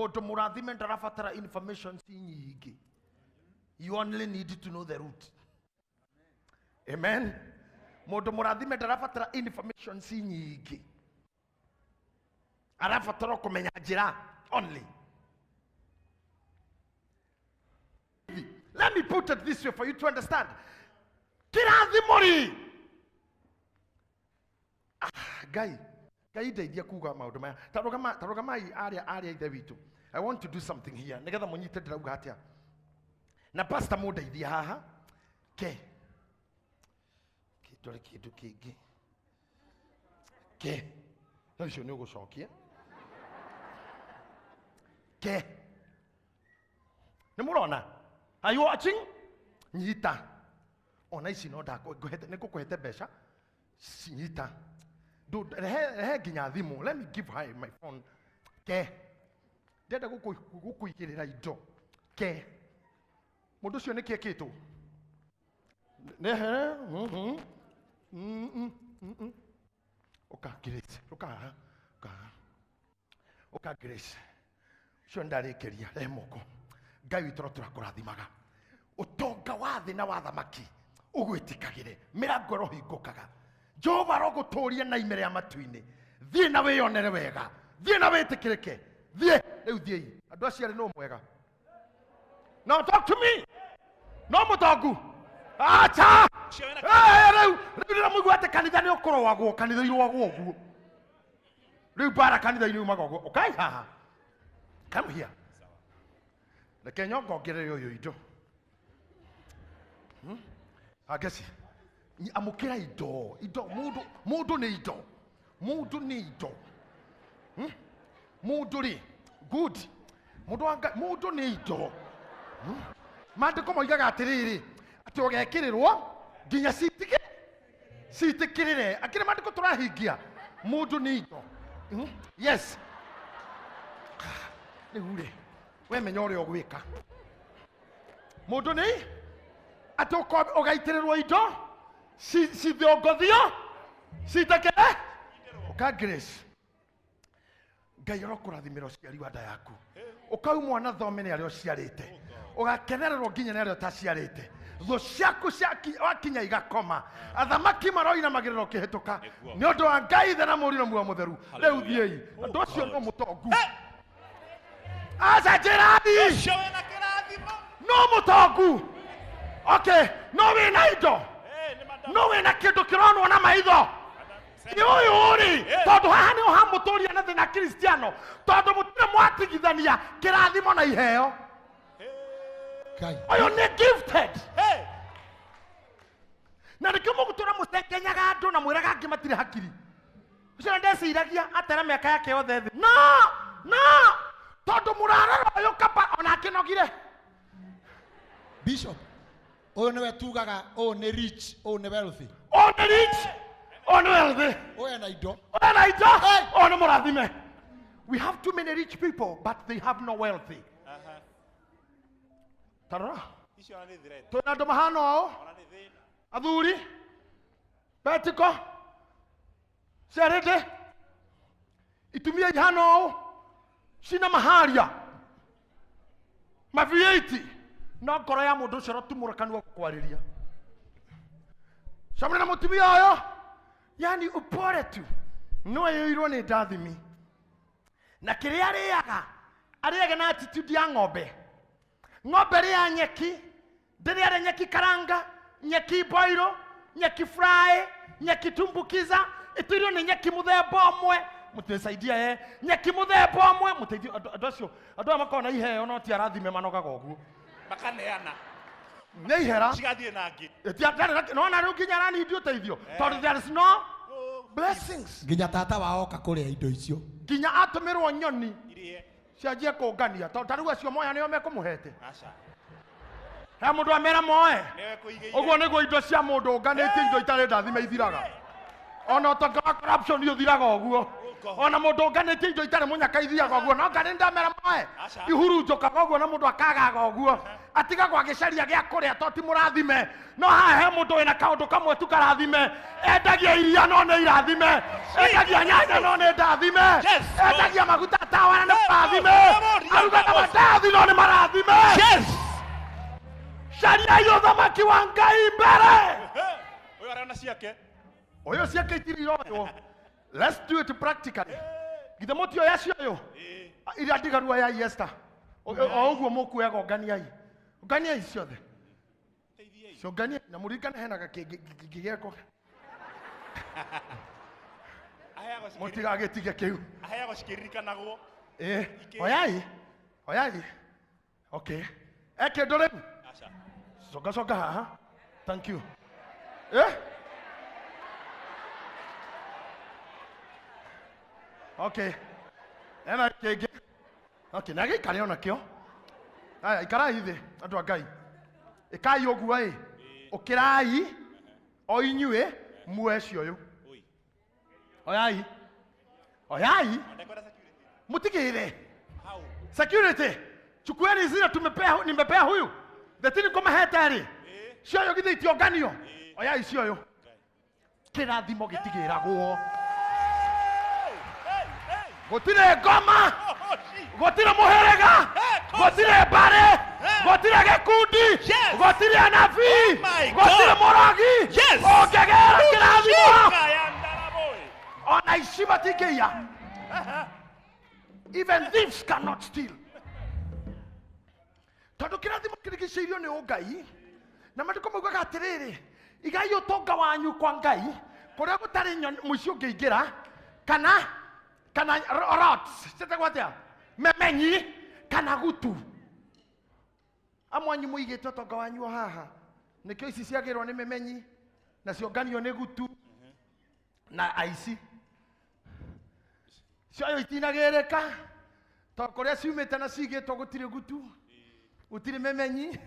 Mũndũ mũrathime ndarabatara information ci nyingĩ. You only need to know the route. Amen. Mũndũ mũrathime ndarabatara information ci nyingĩ, arabatara kũmenya njĩra only. Let me put it this way for you to understand. Kĩrathimo rĩ, ah, Ngai, Ngai ndeithia kuga maũndũ maya. Ta rũgamai arĩa ithe witũ. I want to do something here nĩgetha mũnyite ndĩrauga atĩa. Na pastor, mũndeithie haha ke kĩndore kĩndũ kĩngĩ ke no icio nĩ ũgũcokia ke nĩ mũrona. Are you watching? Nyita ona ici no ndakũhete, nĩ ngũkũhete mbeca. Nyita. Rehe, rehe nginya thimũ. Let me give her my phone. Ke ndenda gũkũigĩrĩra indo ke mũndũ ũcio nĩkĩ ekĩtwo. Nehe. Ũka Grace, ũka haha, ũka haha, ũka Grace. Ũcio ndarĩkĩria. Rehe moko. Ngai witũ, tũrakũrathimaga. Ũtonga wa thĩ na wa thamaki ũgwĩtĩkagĩre, mĩrango ĩrohingũkaga. Jehova arogũtũria na ime rĩa matu-inĩ. Thiĩ na wĩyonere wega, thiĩ na wĩtĩkĩrĩke. Thiĩ rĩu, thiĩi. Andũ acio arĩ no mwega. No talk to me. No mũtongu acha. Ũcio wĩna Eh, rĩu ndĩramũigua atĩ kanitha nĩ ũkũrũagwo, kanitha irũagwo ũguo. Rĩu mbara kanitha-inĩ umaga ũguo. Ũkai haha, come here. Reke nyongongerere ũyũ indo. Angeci amũkĩra indo, indo. Mũndũ, mũndũ nĩ indo, mũndũ nĩ indo. Mũndũ rĩ, good mũndũ wa Ngai, mũndũ nĩ indo. Maandĩko moigaga atĩrĩrĩ, atĩ ũgekĩrĩrwo nginya citike citĩkĩrĩre. Akĩrĩ maandĩko tũrahingia. Mũndũ nĩ indo. Yes, rĩu rĩ, we menya ũrĩa ũgwĩka. Mũndũ nĩ atĩ ũgaitĩrĩrwo indo cithiongothio citakĩre. Ũka Grace. Ngai arokũrathimĩra ũciari wa nda yaku. Ũkau mwana thome nĩ arĩa ũciarĩte, ũgakenererwo nginya nĩ arĩa ũtaciarĩte. Thũ ciaku wakinya igakoma. Athamaki maroinamagĩrĩra ũkĩhĩtũka nĩ ũndũ wa Ngai Ithe na Mũriũ na Muoyo Mũtheru. Rĩu thiĩi. Andũ acio no mũtongu? Aca, njĩrani. Ũcio wĩna kĩrathimo. No mũtongu? Okay, no wĩna indo? Eh, nĩ madam. No wĩna kĩndũ kĩronwo na maitho nĩ ũyũ rĩ, tondũ haha nĩho hamũtũria na thĩna Kristiano, tondũ mũtirĩ mwatigithania kĩrathimo na iheo. Ngai. Ũyũ nĩ gifted. Hey! Na nĩkĩo mũgũtũra mũcengenyaga andũ na mwĩraga angĩ matirĩ hakiri. Ũcio ndeciragia atera mĩaka yake yothe thĩ no no tondũ mũrarora ũyũ kaba ona akĩnogire. Bishop, ũyũ nĩwe tugaga ũyũ nĩ rich, ũyũ nĩ wealthy. Ũyũ nĩ rich, ũyũ nĩ wealthy. Ũyũ ena indo. Ũyũ na indo. Hey! Ũyũ nĩ mũrathime. We have too many rich people, but they have no wealthy. Aha. Tarora. Icio ona nĩ threat. Twĩna andũ mahana ũũ. Ona nĩ thĩna. Athuri betiko ciarĩndĩ itumia ihana ũũ cina maharia mavieti, no ngoro ya mũndũ ũcio ĩrotumũra kanua gũkwarĩria camũre na mũtumia ũyũ, yani upore tu, no ĩyũirwo nĩ ndathimi na kĩrĩa arĩaga, arĩage na attitude ya ng'ombe. Ng'ombe rĩa nyeki, ndĩrĩare nyeki karanga, nyeki boiro, nyeki fry, nyeki tumbukiza, ĩtũirwo nĩ nyeki mũthemba ũmwe. Mũtĩsaidia e nyeki mũthemba ũmwe, mũteithio. Andũ acio, andũ aya makoragwo na iheo no ti arathime, manogaga ũguo. Makaneana. Nĩ ihera. Cigathiĩ na ngĩ. Nona rĩu nginya aranindi ũteithio tondũ there is no blessings. Nginya tata wao oka kũrĩa indo icio. Nginya atũmĩrwo nyoni Irie. cianjie kũngania, tondũ ta rĩu acio moya nĩo mekũmũhete. Aca. He mũndũ amera moe. Nĩwe kũigĩire. Ũguo nĩguo indo cia mũndũ ũnganĩtie, indo itarĩ ndathime ithiraga. Ona ũtonga wa corruption ũthiraga ũguo. Oh. Ona mũndũ ũnganĩtie indo itarĩ mũnyaka ithiaga ũguo. No ngarĩ ndamera moe. Ihurunjũkaga ũguo na mũndũ akagaga ũguo. Atigagwo agĩcaria gĩa kũrĩa to ti mũrathime. No haha he mũndũ wĩna kaũndũ kamwe tu karathime. Endagia iria no nĩ irathime. Endagia nyanya no nĩ ndathime. Endagia maguta tawa na nĩ marathime. Arugaga mandathi no nĩ marathime. Cariai ũthamaki wa Ngai mbere. Ũyũ arona ciake. Ũyũ ciake itirĩ iroywo. Let's do it practically. Githĩ mũtioya cioyũ? Iria ndigaru oyai Esther. O ũguo mũkuoyaga ũnganiai. Ũnganiai ciothe. Ciũnganiai na mũririkane hena gakĩngĩ gĩekwo. Mũtigagĩtige kĩu. Aheagwo cikĩririkanagwo. Oyai. Oyai. Okay. E kĩndũ rĩu? Aca. Coka coka haha. Thank you. Okay. Ena kĩngĩ. Okay, na gĩikare ona kĩo. Aya, ikarai thĩ andũ a Ngai. Ĩkai ũguo ĩ. Ũkĩrai o inyuĩ muoe cioyũ. Oyai. Oyai. Mutigĩre. Security. Chukueni zile tumepea, nimepea huyu. Thetini ngũmahete rĩ. Cioyũ githĩ itionganio. Oyai cioyũ. Kĩrathimo gĩtigĩragwo. Gũtirĩ ngoma. Gũtirĩ mũhĩrĩga. Gũtirĩ mbarĩ. Gũtirĩ gĩkundi. Gũtirĩ anabii. Gũtirĩ mũrogi. Ũngĩgĩra kĩrathimo. Ona ici matingĩiya. Even thieves cannot steal. Tondũ kĩrathimo kĩrigicĩirio nĩ ũngai. Na maandĩko maugaga atĩrĩrĩ, igai ũtonga wanyu kwa Ngai kũrĩa gũtarĩ mũici ũngĩingĩra kana rots ciĩtagwo atĩa, memenyi kana gutu. Amwe anyu mũigĩte ũtonga wanyu o haha, nĩkĩo ici ciagĩrwo nĩ memenyi na cionganio nĩ gutu na aici. Cioyo itinagĩrĩka tondũ kũrĩa ciumĩte na cigĩtwo gũtirĩ gutu, gũtirĩ memenyi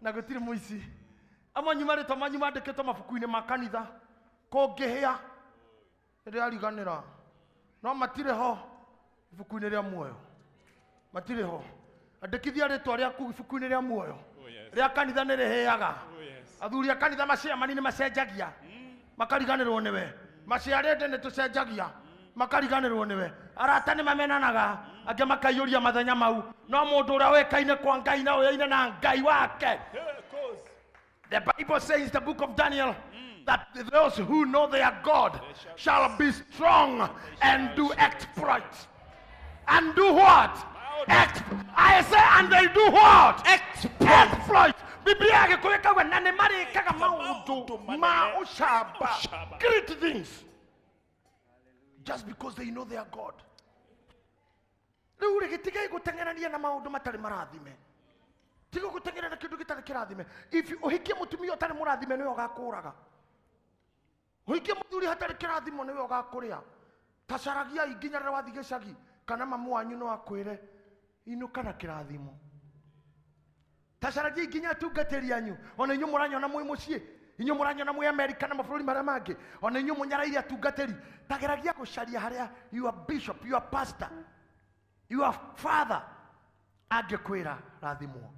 na gũtirĩ mũici. Amwe anyu marĩtwa manyu mandĩkĩtwo mabuku-inĩ ma kanitha, kũngĩhĩa nĩndĩrariganĩra, no matirĩ ho ibuku-inĩ rĩa muoyo. Matirĩ ho. Andĩkithia rĩtwa rĩaku ibuku-inĩ rĩa muoyo. Rĩa kanitha nĩ rĩhĩaga. Athuri a kanitha maciamani nĩ macenjagia, makariganĩrwo nĩwe. Maciarĩte nĩ tũcenjagia, makariganĩrwo nĩwe. Arata nĩ mamenanaga, angĩ makaiyũria mathenya mau. No mũndũ ũrĩa ũĩkaine kwa Ngai na ũyaine na Ngai wake. The Bible says, the book of Daniel, that those who know their God shall be strong and do exploits. And do what? I say, and they do what? Exploit. Biblia yagĩkũyũ ĩkauga, na nĩ marĩkaga maũndũ ma ũcamba. Great things. Just because they know their God. Rĩu rĩ, gĩtigai gũteng'erania na maũndũ matarĩ marathime. Tiga gũteng'era na kĩndũ gĩtarĩ kĩrathime. If ũhikie mũtumia ũtarĩ mũrathime nĩwe ũgakũraga. Ũhikie mũthuri hatarĩ kĩrathimo nĩwe ũgakũrĩa. Ta caragiai nginya rĩrĩa wathiĩ gĩcagi kana mamu wanyu no akwĩre inũka na kĩrathimo. Ta caragiai nginya atungatĩri anyu. Ona inyuĩ mũranyona mwĩ mũciĩ, inyuĩ mũranyona mwĩ Amerika na mabũrũri marĩa mangĩ, ona inyuĩ mũnyaraire atungatĩri, tageragia gũcaria harĩa your bishop, your pastor, your father angĩkwĩra rathimwo.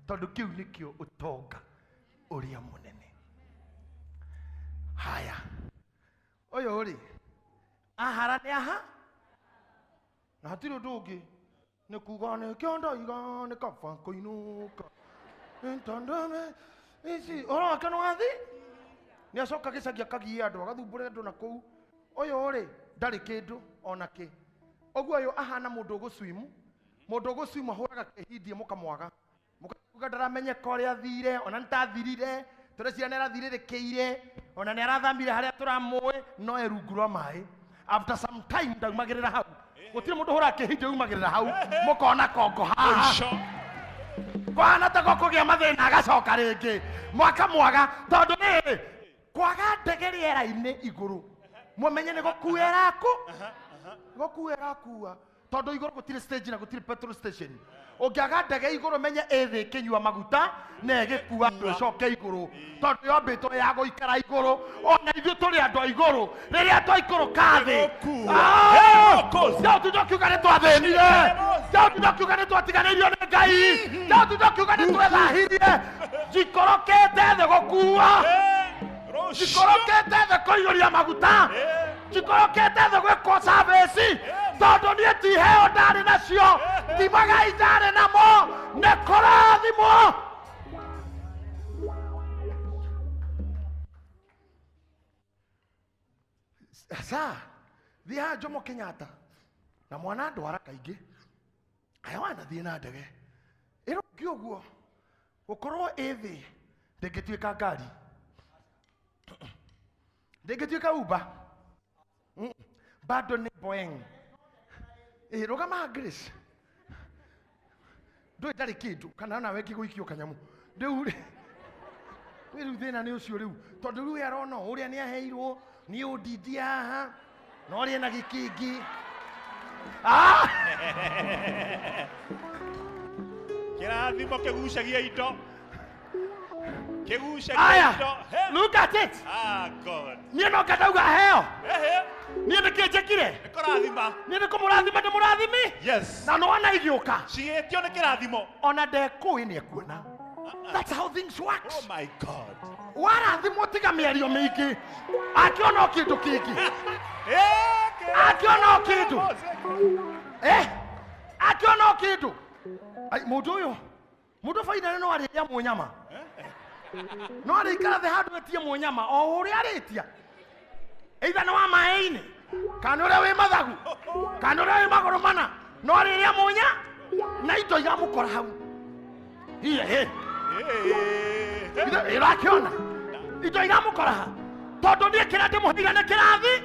Tondũ kĩu nĩkĩo ũtonga ũrĩa mũnene. Haya, ũyũ rĩ, ahara nĩ aha, na hatirĩ ũndũ ũngĩ nĩ kuga nĩkĩo ndoiga nĩ kaba kũinũka ntandame ici ũhoro wake nĩ wathi. Nĩ acoka gĩcagi akagie andũ, agathumbũre andũ na kũu. Ũyũ rĩ, ndarĩ kĩndũ ona kĩ. Ũguo ũyũ ahana mũndũ ũgũcwimu. Mũndũ ũgũcwimu ahũraga kĩhindie mũkamwaga. Mũkauga ndaramenyeka ũrĩa athire, ona nĩtathirire, tũreciria nĩarathirĩrĩkĩire, ona nĩarathamire harĩa tũramũĩ, no e rungu rwa maĩ. After some time ndaumagĩrĩra hau. Gũtirĩ mũndũ ũhũraga kĩhindie umagĩrĩra hau, mũkona kongo haha. Kũhana ta gũkũgĩa mathĩna agacoka rĩngĩ. Mwaka mwaga, tondũ rĩrĩ, kwaga ndege rĩera-inĩ igũrũ, mũmenye nĩ gũkua ĩrakua. Gũkua ĩrakua. Tondũ igũrũ gũtirĩ stage na gũtirĩ petrol station. Ũngĩaga ndege igũrũ menye ĩthĩ ĩkĩnyua maguta na ĩgĩkua andũ ĩcoke igũrũ tondũ yombĩtwo ya gũikara igũrũ ona ithuĩ tũrĩ andũ a igũrũ rĩrĩa twaikũrũka thĩ Ndauti ndokiuga nĩ twathĩnire Ndauti ndokiuga nĩ twatiganĩirio nĩ Ngai Ndauti ndokiuga nĩ twethahirie njikorokete thĩ gũkua njikorokete thĩ kũiyũria maguta njikorokete thĩ gwĩkwo service tondũ niĩ ti heo ndarĩ nacio ti magai ndarĩ namo nĩ kũrathimwo. Sasa thiĩ haha Jomo Kenyatta na mwana ndwara kaingĩ aya wanathiĩ na ndege ĩrũngi ũguo gũkorwo ĩ thĩ ndĩngĩtuĩka ngari ndĩngĩtuĩka Uber bado nĩ Boeing. Rũgama Grace ndũĩ ndarĩ kĩndũ kana nawe ngĩgũikio kanyamũ rĩu rĩ rĩu thĩna nĩ ũcio rĩu tondũ rĩu arona ũrĩa nĩ aheirwo nĩ ũndindi haha na ũrĩa na gĩkĩngĩ. Kĩrathimo kĩgucagia indo kĩgucagia indo. Look at it. Ah, God. Niĩ no ngandauga heo niĩ nĩkĩ njĩkire nĩ kũrathima niĩ nĩ kũmũrathima ndĩ mũrathimi. Yes. Na nĩwona igĩũka cigĩtio nĩ kĩrathimo ona ndekũĩ nĩ ekuona. That's how things work. Oh my God. Warathimwo tiga mĩario mĩingĩ akĩona o kĩndũ kĩngĩ akĩona o kĩndũ akĩona o kĩndũ. Ai mũndũ ũyũ mũndũ baina no arĩria mũnyama no arĩikara thĩ handũ etie mũnyama o ũrĩa arĩtia either nĩ wa maĩ-inĩ kana ũrĩa wĩ mathagu kana ũrĩa wĩ magũrũ mana no arĩria mũnya na indo iramũkora hau. Iye ĩrakĩona indo iramũkora ha tondũ niĩ kĩrĩa ndĩmũheire nĩ kĩrathi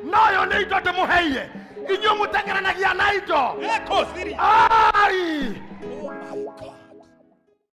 no ũyũ nĩ indo ndĩmũheire inyuĩ mũtengeranagia na indo. Ai